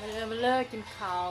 ເອີ ມາເລີຍ ກິນເຂົ້າ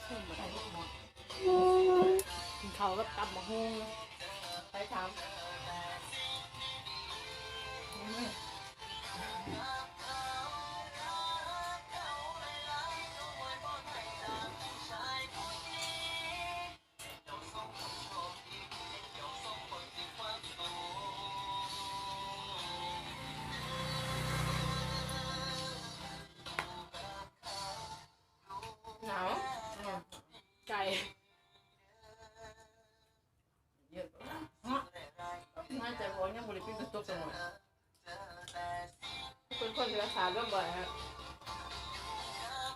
ກິນເຂົ້າກັບຕຳບັກຫຸ່ງ ໄປຖາມ. ໜາວ ອືມ ໄກ່ ເຍອະ ໜ້າຈະບໍ່ ຍັງບໍ່ໄດ້ປິດກະຈົກຈັກໜ້ອຍ. ເປັນຄົນທີ່ລັກສາເລື່ອງບໍ່ໄດ້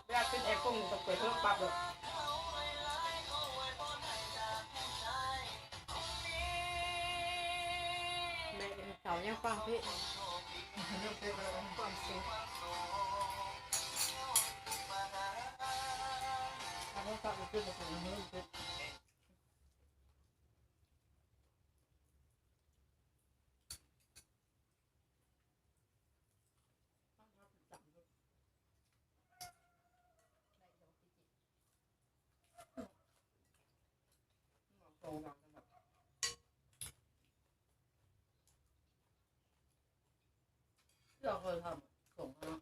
ເວລາເປັນແອກົງນີ້ຕ້ອງເປີດພັດລົມປັບໂລດ. ແມ່ກິນເຂົ້າຍັງຟັງເພງ ຄວາມສຸກ ເອົາໂທລະສັບໄປຂຶ້ນໄປເປີດເພງ. ເຮົາເຄີຍທຳສົ່ງເນາະ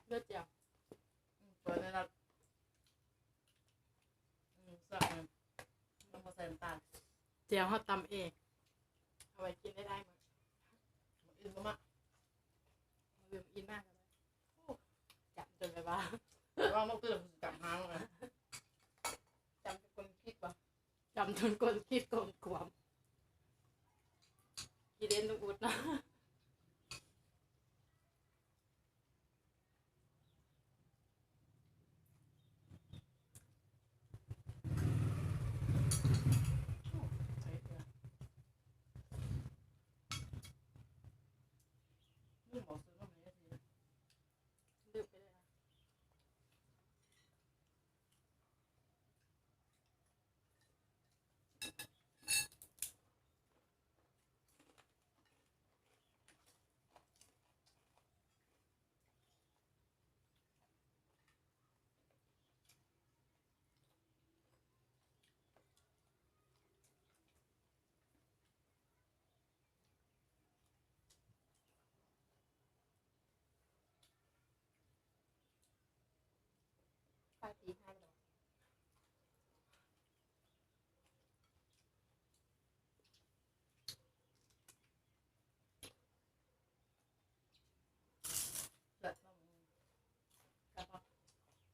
ເລືອດແຈ່ວ ອືມ ສວຍໃນລັດ ອືມ ແຊບ ອືມ ບໍ່ໃສ່ນ້ຳຕານ ແຈ່ວເຮົາຕຳເອງ ເອົາໄວ້ກິນໄດ້ຫຼາຍມື້ ມື້ອື່ນບໍ່ມາ ມື້ອື່ນມາ ໂອ້ ຈຳຈົນແບບວ່າ ລອງມາເກືອບຈຳຫາງ ຈຳຈົນກົ້ນຄິດບໍ່ ຈຳຈົນກົ້ນຄິດກົ້ນຂວາມ ຂີ້ເຫຼັ້ນລຸງອຸດເນາະ.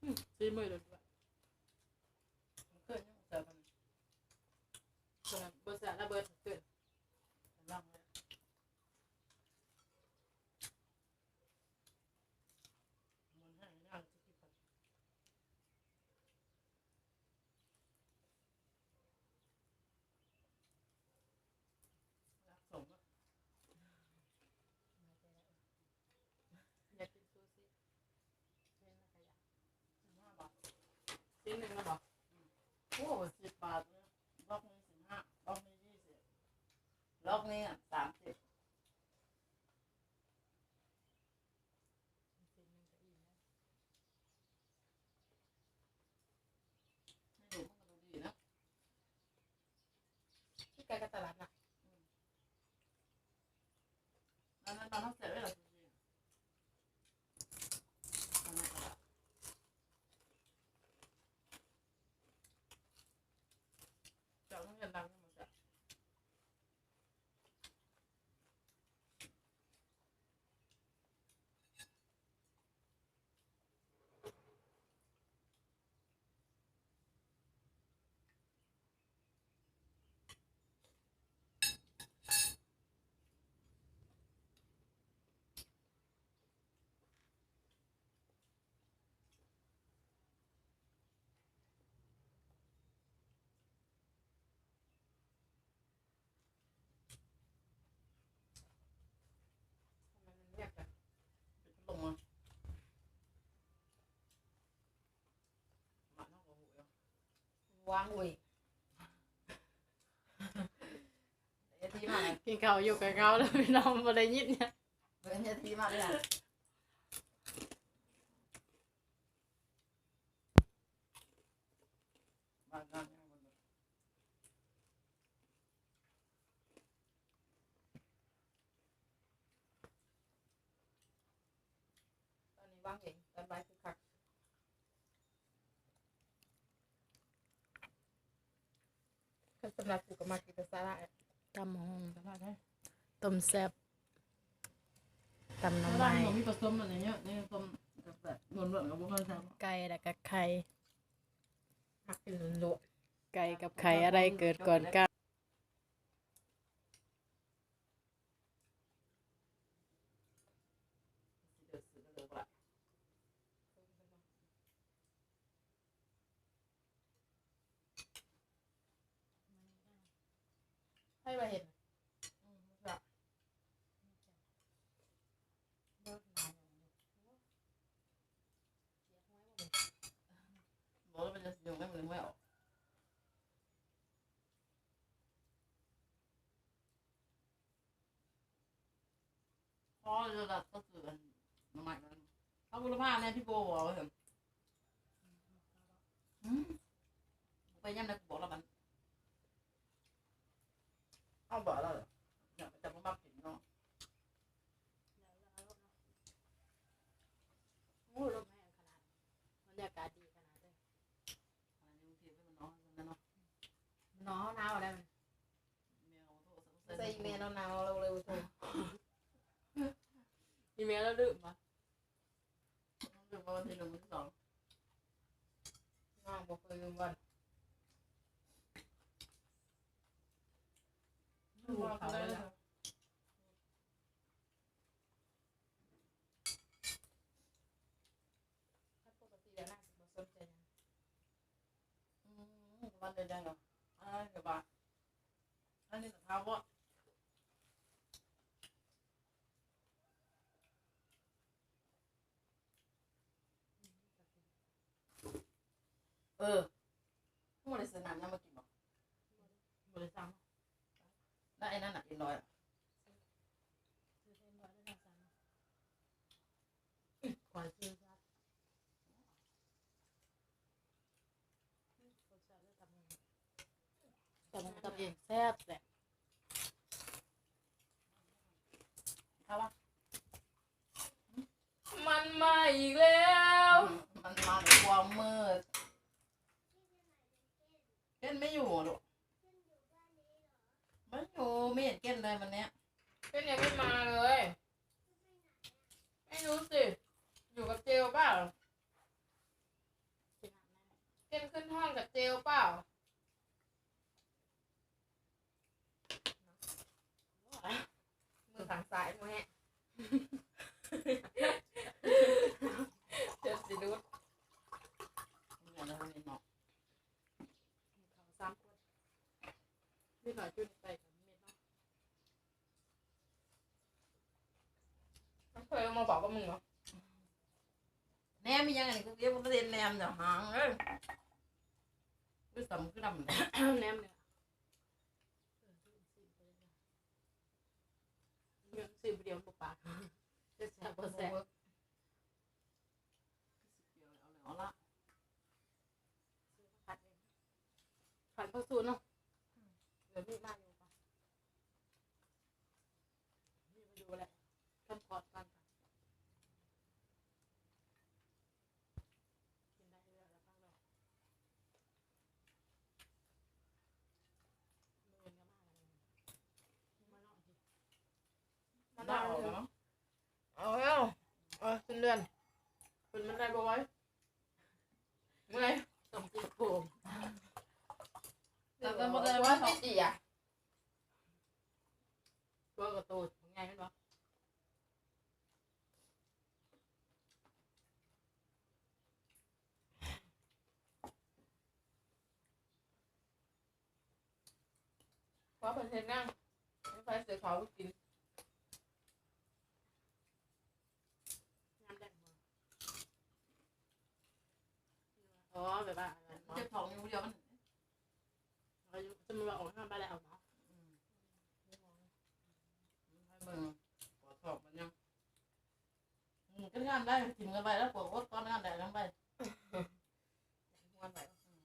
ອືມ ຊີມືໂລດ ເກີນຍັງບໍ່ແຊບປານນັ້ນ ບໍ່ແຊບລະເບີດເກີນ ລອງເລີຍ. ຢາກກິນຊູຊິ ເຫັນແລ້ວກະຢາກ ສິບຫ້າບາດ. ວາງເວີຍ ເຮັດທີ່ມາ ກິນເຂົ້າຢູ່ກະເຫງົາແລ້ວ ພີ່ນ້ອງບໍ່ໄດ້ຍິນຫຍັງ ເບິ່ງເຮັດທີ່ມາເລີຍ ຕອນນີ້ວາງເອງ ຕອນບ່າຍຄືຄັກ ຄັນສຳລັບກູກະມັກກິນແຕ່ສາຫຼ່າຍ ຕຳບັກຫຸ່ງ ສາຫຼ່າຍໄທ ຕົ້ມແຊບ ຕຳໜໍ່ໄມ້ ມີປະສົມອັນນີ້ເຍອະ ນີ້ຕົ້ມແບບລ້ວນໆ ກໍບໍ່ຄ່ອຍແຊບ ໄກ່ແລ້ວກໍໄຂ່ ມັກກິນລ້ວນໆ ໄກ່ກັບໄຂ່ ອະໄລເກີດກ່ອນກັນ? ໃຜວ່າເຫັນ ອືມ ບໍ່ ມັນຈະຍຸງໃຫ້ມັນຫວຍອອກ. ພໍແລ້ວລະ ກໍຊື້ອັນໜໍ່ໄມ້ນັ້ນ ເຂົາບໍ່ລະພາແນ່ ທີ່ບໍ່ເວົ້າຊັ້ນ ອືມ ໄປຍາມໃດກໍບອກລະບັດ ເອົາບາດລະ ຢາກຈະບໍ່ມັກກິນເນາະ ໂອ້ຍ ລົມແຮງຂະໜາດ ບັນຍາກາດດີຂະໜາດເລີຍ ຢູ່ກຸງເທບມັນໜາວຂະໜາດນັ້ນເນາະ ໜາວ ໜາວແລ້ວ ໃສ່ອີ່ແມ່ເນາະ ໜາວ ລາວເລີຍບໍ່ໂທ ອີ່ແມ່ລາວລືມຫວາ ລືມວ່າວັນທີໜຶ່ງ ວັນທີສອງ ນາງບໍ່ເຄີຍລືມວັນ ລືມເຂົາເລີຍ ຄັນປົກກະຕິແລ້ວນາງຊິບໍ່ສົນໃຈຫຍັງ ອືມ ວັນໃດໆເນາະ ອັນນັ້ນກໍວ່າ ອັນນີ້ກໍຖາມວ່າ ເອີ ບໍ່ໄດ້ຊື້ນ້ຳຫຍັງມາກິນບໍ່? ບໍ່ໄດ້ສັ່ງ ແລ້ວໄອ້ນັ້ນນະ ເອັມຮ້ອຍ ຂ້ອຍຊື້ ຕຳ ຕຳເອງແຊບແຊບ ເອົາວະ ມັນມາອີກແລ້ວ ມັນມາໃນຄວາມມືດ ເກັນໄມ່ຢູ່ລູກ ໄມ່ຢູ່ ໄມ່ເຫັນເກັນເລີຍວັນເນີ້ຍ ເກັນຍັງໄມ່ມາເລີຍ ໄມ່ຮູ້ສິ ຢູ່ກັບເຈວເປົ່າ ເກັນຂຶ້ນຫ້ອງກັບເຈວເປົ່າ ມືຂ້າງຊ້າຍບໍ່ແຮງ ເຈັບຊິຫຼຸດ ເມື່ອຍແລ້ວເນາະ ເຂົ້າສາມຄົນ ມີໜ້ອຍຈຸດໄປກັບເມັດເນາະ ມັນເຄີຍເອົາມາບອກກັບມຶງບໍ່? ແນມອີ່ຫຍັງອັນນີ້ ຄືບໍ່ເຫັນແນມດອກຫາງເອີຍ ຄືສ່ຳຄືດຳ ແນມນີ້ ຊິມຜູ້ດຽວບໍ່ປາກ ຈະແຊບບໍ່ແຊບ ເອົາລະ ຂັນເຂົ້າສູນເນາະ ເອີ ມີມາຢູ່ປະ ມີມາຢູ່ແຫຼະ ຄັນຂອດກັນ ມານອນ ເອົາແລ້ວ ເອົາຂຶ້ນເຮືອນ ຂຶ້ນບັນໄດບໍ່ໄຫວ ເມື່ອຍ ຕ້ອງຈິກໂພມ ແຕ່ບໍ່ໄດ້ວ່າເຮົາເຕຍ ຕົວກໍໂຕໃຫຍ່ແມ່ນບໍ່? ວ່າເພິ່ນເຮັດງານ ໄຟເສືອຂາວກິນ ງາມແດດບໍ່? ອໍ ແບບວ່າອັນນັ້ນບໍ່? ເຈັບທ້ອງຢູ່ຜູ້ດຽວ ມັນ ສົມມຸດວ່າອອກງານໄປແລ້ວເນາະ ອືມ ໃຫ້ເບິ່ງ ຂໍສອບມັນຍັງ ອືມ ກໍງານໄດ້ ຖິ້ມກັນໄປແລ້ວ ກວດອົດກ່ອນ ງານໄດ້ນຳໄປ ຮວນໄປ ອືມ.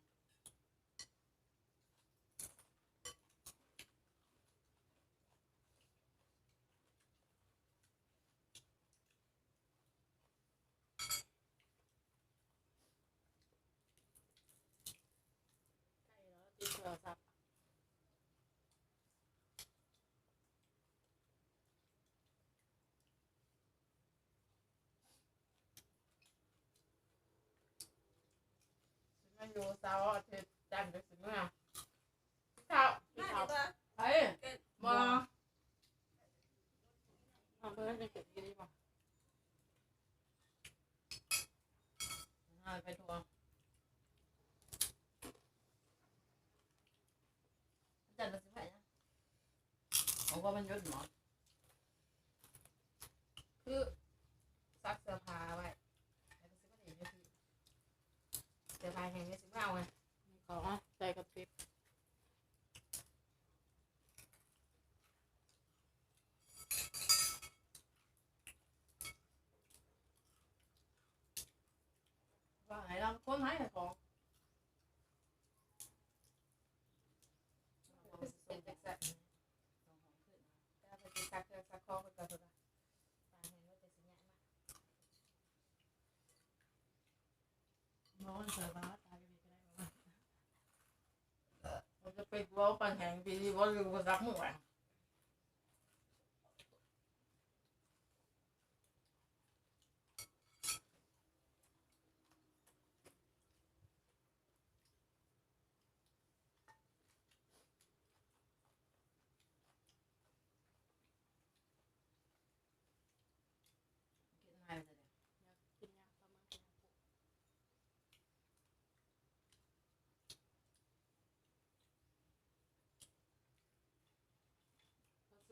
ໃກ້ແລ້ວຕິດໂທລະສັບ ຊິມາຢູ່ເສົາອາທິດ ຈັນກໍຊິເມືອ ເຂົ້າ ກິນເຂົ້າ ໄປ ບໍ່ ເອົາເບິ່ງ ໄປເກັບຢູ່ນີ້ບໍ່ ຫາໄປທົ່ວ ຈັນກໍຊິໄປນະ ເພາະວ່າມັນຢຸດເນາະ ຄືຊັກເສື້ອຜ້າໄວ້ ແລ້ວກໍຊິມາຫຼິ້ນຢູ່ພີ້ ເສື້ອຜ້າແຫ້ງກໍຊິມາເອົາໄງ ຂອງໃສ່ກະຕິກ ວ່າໃຫ້ລາງຄົນໃຫ້ຂອງ ເປັນຈັ່ງຊັ້ນ ເຈົ້າໄປຕິດຊັກເຄື່ອງຊັກຂອງເພິ່ນກ່ອນ ເພິ່ນວ່າ ປານແມ່ນວ່າແຕ່ຊິຍ້າຍມາ ນອນສະບາຍຕາຍຢູ່ນີ້ກໍໄດ້ ມັນຈະໄປເວົ້າປານແຮງດີບໍ່ ຫຼືບໍ່ຊັກມື້ວະ.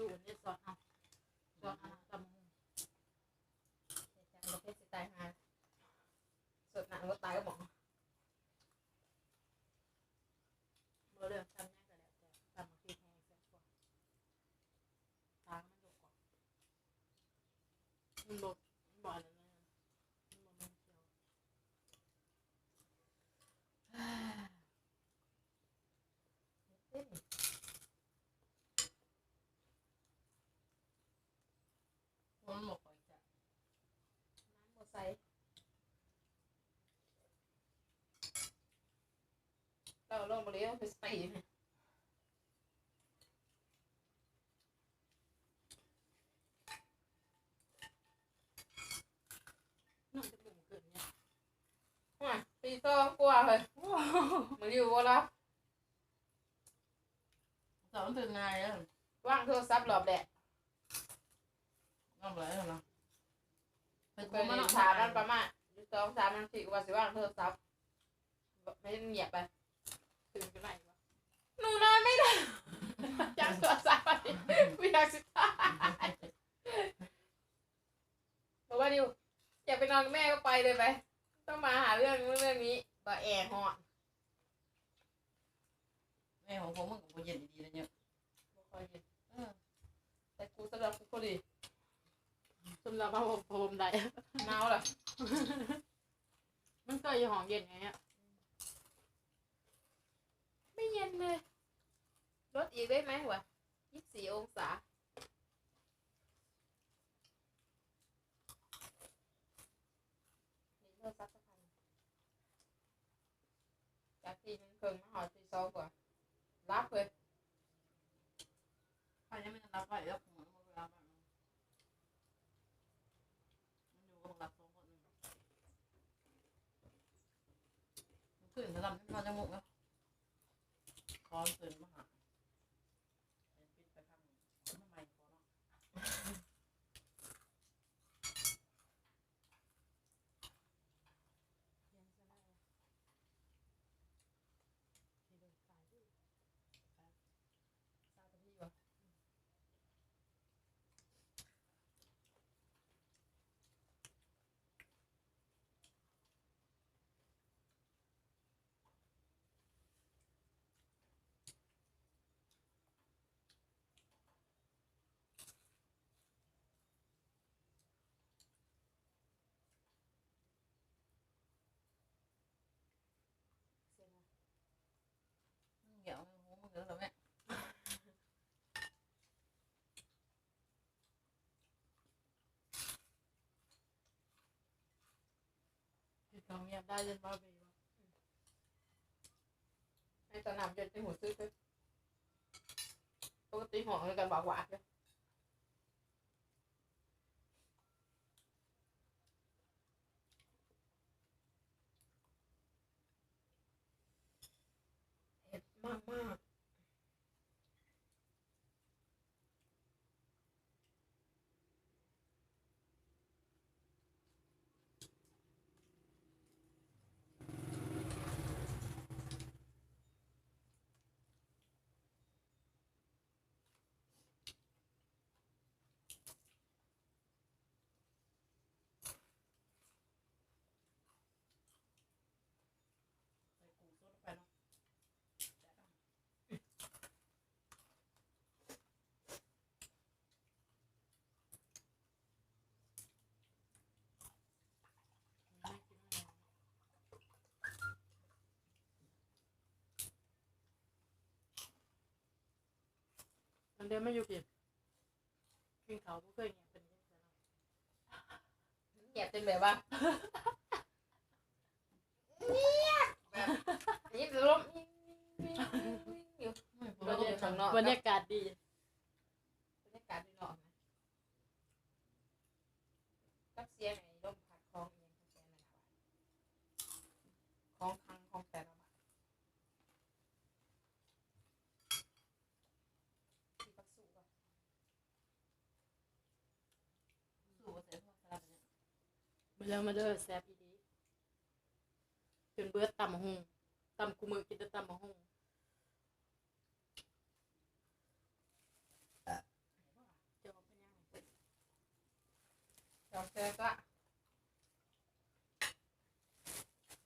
ສູດນີ້ຊອດເອົາ ຊອດເອົາຕຳບັກຫຸ່ງ ເຮັດຫຍັງບໍ່ເຜັດຊິຕາຍຫ່າ ສົດນ້ຳບໍ່ຕາຍກໍໝໍ ບໍ່ເລື່ອງຊ່ຳຫຍັງກໍແລ້ວແຕ່ ຕຳບັກພິກແຫ້ງແຊບກວ່າ ຕາມັນບໍ່ກອບ ມັນບໍ່ ມັນບໍ່ອັນນັ້ນ ມັນບໍ່ແມ່ນຂຽວ ເຮັດເດ້ນີ້ ມັນບໍ່ຄ່ອຍຈະ ນ້ຳບໍ່ໃສ່ ເອົາລົງບໍ່ເລີຍ ໄປໃສ່ ນອນຈະບໍ່ເກີນເນຍ ໂອ້ຍ ຕີສອງກວ່າເຮີ້ຍ ມື້ນີ້ບໍ່ຫຼັບ ສອງຕື່ນງ່າຍເດີ ວາງໂທລະສັບລອບແດດ ລອບແດດເນາະ ໄປ ໄປ ໂທມາເນາະ ຖາມມັນປະມານຢູ່ສອງສາມນາທີ ວ່າຊິວາງໂທລະສັບ ແມ່ນງຽບໄປ ຕື່ນຂຶ້ນມາອີກວ່າ ໜູນອນໄມ່ໄດ້ ຈັບໂທລະສັບ ວິນາສຸດທ້າຍ ບອກວ່າ ດິວ ຢາກໄປນອນກັບແມ່ກໍໄປເລີຍໄປ ຕ້ອງມາຫາເລື່ອງນັ້ນເລື່ອງນີ້ ບໍ່ແອຮ້ອນ ແມ່ຂອງພວກມຶງກໍບໍ່ເຢັນອີ່ຫຼີນະເຍ ບໍ່ຄ່ອຍເຢັນ ເອີ ແຕ່ກູສຳລັບກູພໍດີ ສຳລັບເຮົາບໍ່ພົມໄດ້ ໜາວລະ ມັນເຄີຍຢູ່ຫ້ອງເຢັນຫຍັງເນຍ ໄມ່ເຢັນເລີຍ ລົດອີກໄດ້ໄໝວະ ຊາວສີ່ອົງສາ ນີ້ໂທລະສັບສະຄັນ ຈາກຕີໜຶ່ງເຄິ່ງມາຮອດຕີສອງກວ່າ ຫຼັບເລີຍ ໃຜຍັງບໍ່ທັນຫຼັບໄວ້ ແລ້ວມັນບໍ່ໄດ້ຫຼັບໄວ້ ມັນຢູ່ກັບບັກຫຼັບສອງຄົນ ຄືນສະຫຼັບນອນຈັກໂມງນະ ຄອນຕື່ນມາຫາ ໄປປິດໄປພັກ ມາໃໝ່ ຂໍເນາະ. ເ ອງເງຍບໄດ້ ຈົນເວົ້າໄປຢູ່ ໃຫ້ຕານ້ຳເຢັນຈັ່ງຮູ້ສຶກເລີຍ ປົກກະຕິຮ້ອງຄືກັນ ບາກຫວາດເລີຍ. ເຜັດມາກໆ. ອັນເດີມມາຢູ່ພີ້ ກິນເຂົ້າບໍ່ເຄີຍງຽບປານນີ້. ງຽບເປັນແບບວ່າ ງຽບ ແບບ ຍິນແຕ່ລົມຢູ່ ບໍ່ໄດ້ຢູ່ຂ້າງນອກ ບັນຍາກາດດີ ບັນຍາກາດຢູ່ນອກນະ ກັບສຽງໄອ້ລົມພັດຂອງອີ່ຫຍັງ ຂອງຄັງຂອງແຕ່ລະບ້ານ. ມາເດີ ມາເດີ ແຊບອີ່ຫຼີ ຈົນເບີດຕຳບັກຫຸ່ງ ຕຳ ຄູ່ມື້ກິນແຕ່ຕຳບັກຫຸ່ງ. ຈອກແຊກະ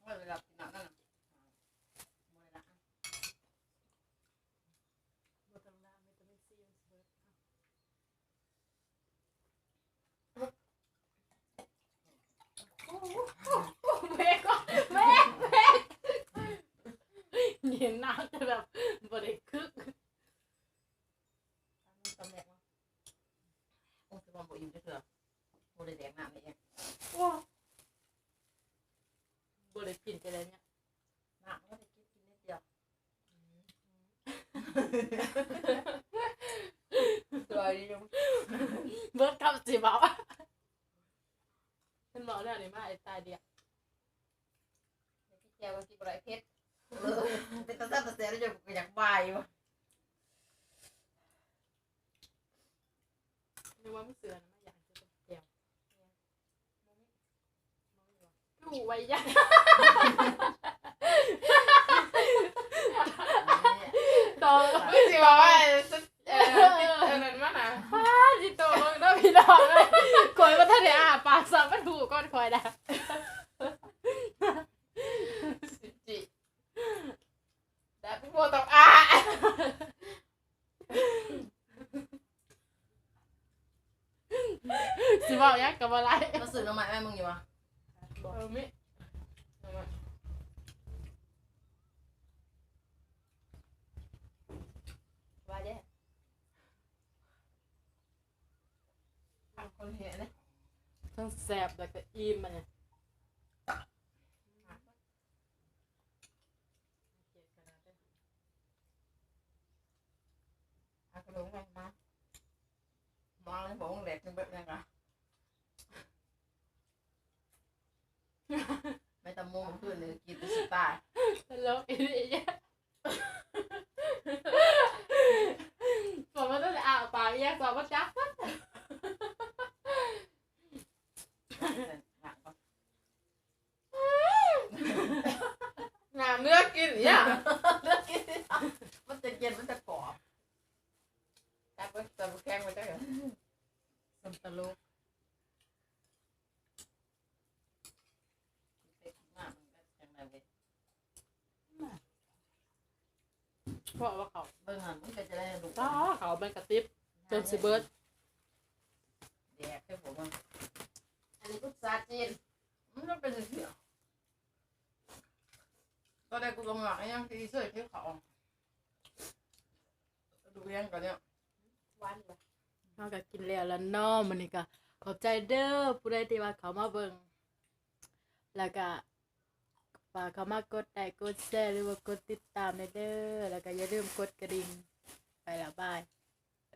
ໂອ້ຍ ໄດ້ຮັບກິນນ້ຳນັ້ນນະ ບໍ່ໄດ້ລະ ບໍ່ຕ້ອງລ້າງ ວິຕາມິນຊີມັນຊິເບີດ. ແມ່ກໍ ແມ່ ແມ່ ຍິນນາງຈະແບບບໍ່ໄດ້ຄຶກ ຕອນແລກເນາະ ໂອ້ ຄືວ່າບໍ່ອີ່ມຈັກເທື່ອ ບໍ່ໄດ້ແດກນ້ຳເລີຍ ໂອ້ ບໍ່ໄດ້ກິນແຕ່ໃດເນຍ ນ້ຳບໍ່ໄດ້ກິນ ກິນນິດດຽວ ອືມ ສວຍດີ ເບິດຄຳຊິເວົ້າ ເພິ່ນເວົ້າແນວນີ້ມາ ໄອ້ຕາດຽວ ແຈ່ວກໍກິນບໍ່ໄດ້ ເຜັດ ເອີ ເປັນຕາແຊບຕາແຊບເດ້ ເຈົ້າກໍຢາກບາຍຢູ່ ນຶກວ່າມັນເສືອນະ ມາຢາກກິນແຈ່ວ ບໍ່ມີ ບໍ່ມີຫວາ ຄືຫູໄວຍັງ ຕໍ່ ຄືຊິເວົ້າວ່າ ເອີ ອັນນັ້ນມານະ ປາດ ຊິໂຕເບິ່ງເດີພີ່ນ້ອງເອີຍ ຂ້ອຍບໍ່ທັນໄດ້ອ້າປາກຊ້ຳ ມັນຫູກ່ອນຂ້ອຍນະ ຊິຈິ ແບບບໍ່ຕ້ອງອ້າ ຊິເວົ້າຫຍັງກໍບໍ່ໄດ້ ມາຊື້ໜໍ່ໄມ້ໃຫ້ມຶງຢູ່ຫວາ? ບໍ່ ເອີ ມີ ໜໍ່ໄມ້ ວ່າເດ້ ທາງຄົນເຮັດເດ້ ທັງແຊບແລ້ວກໍອີ່ມ ອັນນີ້. ອາກະໂດງໄປມາ ມາແລ້ວບໍ່ແຫຼກເບິດແລ້ວກະ ແມ່ຕຳໝູຄືນນີ້ກິນໄປຊິຕາຍ ຕະຫຼົກອີ່ຫຼີ ສອນມາຕັ້ງແຕ່ອ້າປາກ ອີ່ຫຍັງສອນມາຈັກ ນ້ຳເນື້ອກິນອີຫຍັງ ເນື້ອກິນ ມັນຈະເຢັນ ມັນຈະກອບ ຕັດໄວ້ ຕອນແຂງໄວ້ຈັກ ສົມຕະຫຼົກ ເພາະວ່າເຂົາ ເບິ່ງຫັ້ນ ມັນເປັນຈັ່ງໃດລູກ ຕາ ເຂົາແມ່ນກະຕິບ ຈົນຊິເບິດ ແດກເດ້ພວກມັນ ອັນນີ້ອຸດສາຈີນ ມັນເປັນຈັ່ງຊີ້ ຕອນແລກກູກໍມັກອີຫຍັງທີ່ຊ່ວຍເກັບເຂົ້າ ດູກຢ່າງກໍເນຍ ຫວານບໍ່? ເຮົາກໍກິນແລ້ວລະເນາະ ມື້ນີ້ກໍຂອບໃຈເດີ ຜູ້ໃດທີ່ວ່າເຂົ້າມາເບິ່ງ ແລ້ວກໍ ຝາກເຂົ້າມາກົດໄລກົດແຊ ຫຼືວ່າກົດຕິດຕາມແດ່ເດີ ແລ້ວກໍຢ່າລືມກົດກະດິ່ງ. ໄປລະ ບາຍ.